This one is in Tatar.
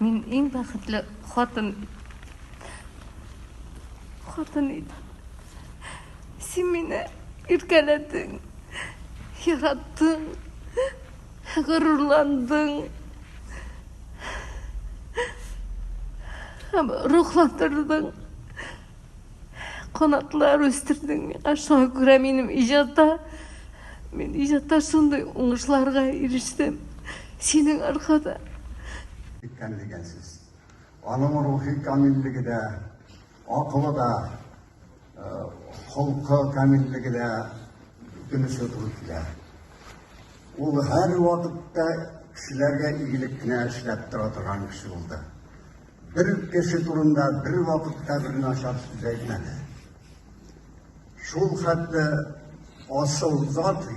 Мин иң бәхетле хатын хатын идем. Син мине иркәләдең, яраттың, горурландың. Һәм рухландырдың. Канатлар үстердең миңа. Шуңа күрә минем иҗатта, мин иҗатта шундый уңышларга ирештем. Синең аркада. Киткән дигән сүз. Аның рухи камиллеге дә, акылы да, холкы камиллеге дә бөтенесе туры килә. Ул һәрвакытта кешеләргә игелек кенә эшләп тора торган кеше булды. Бер кеше турында бер вакытта бер начар сүз әйтмәде. Шул хәтле асыл зат.